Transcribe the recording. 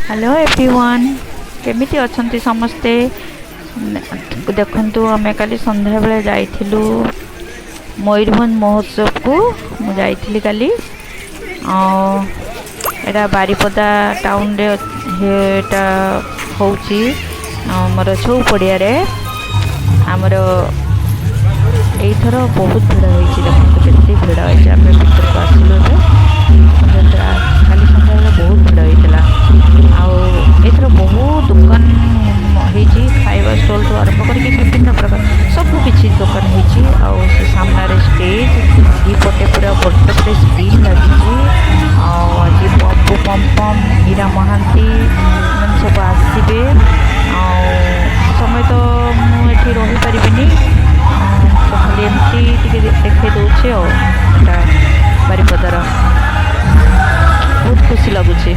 Hello everyone, କେମିତି ଅଛନ୍ତି ସମସ୍ତେ? ଦେଖନ୍ତୁ, ଆମେ କାଲି ସନ୍ଧ୍ୟାବେଳେ ଯାଇଥିଲୁ ମୟୂରଭଞ୍ଜ ମହୋତ୍ସବକୁ। ମୁଁ ଯାଇଥିଲି କାଲି। ଆଉ ଏଇଟା ବାରିପଦା ଟାଉନରେ ଏଇଟା ହେଉଛି, ଆମର ଛଉ ପଡ଼ିଆରେ। ଆମର ଏଇଥର ବହୁତ ଭିଡ଼ ହେଇଛି। ଦେଖନ୍ତୁ କେତେ ଭିଡ଼ ହେଇଛି। ଆମେ ଭିତରକୁ ଆସିଲୁ ଏବେ। କାଲି ସନ୍ଧ୍ୟାବେଳେ ବହୁତ ଭିଡ଼ ହେଇଥିଲା। ଆଉ ଏଥର ବହୁତ ଦୋକାନ ହେଇଛି, ଖାଇବା ଷ୍ଟଲ୍ଠୁ ଆରମ୍ଭ କରିକି ବିଭିନ୍ନ ପ୍ରକାର ସବୁ କିଛି ଦୋକାନ ହେଇଛି। ଆଉ ସେ ସାମ୍ନାରେ ଷ୍ଟେଜ୍, ଦୁଇପଟେ ପୁରା ବଡ଼ ଗୋଟେ ସ୍କ୍ରିନ୍ ଲାଗିଛି। ଆଉ ଆଜି ପପୁ ପମ୍ପମ୍, ମୀରା ମହାନ୍ତି ଏମାନେ ସବୁ ଆସିବେ। ଆଉ ସମୟ ତ ମୁଁ ଏଠି ରହିପାରିବିନି, ତ ଖାଲି ଏମିତି ଟିକେ ଦେଖାଇ ଦେଉଛି। ଆଉ ଏଇଟା ବାରିପଦାର, ବହୁତ ଖୁସି ଲାଗୁଛି।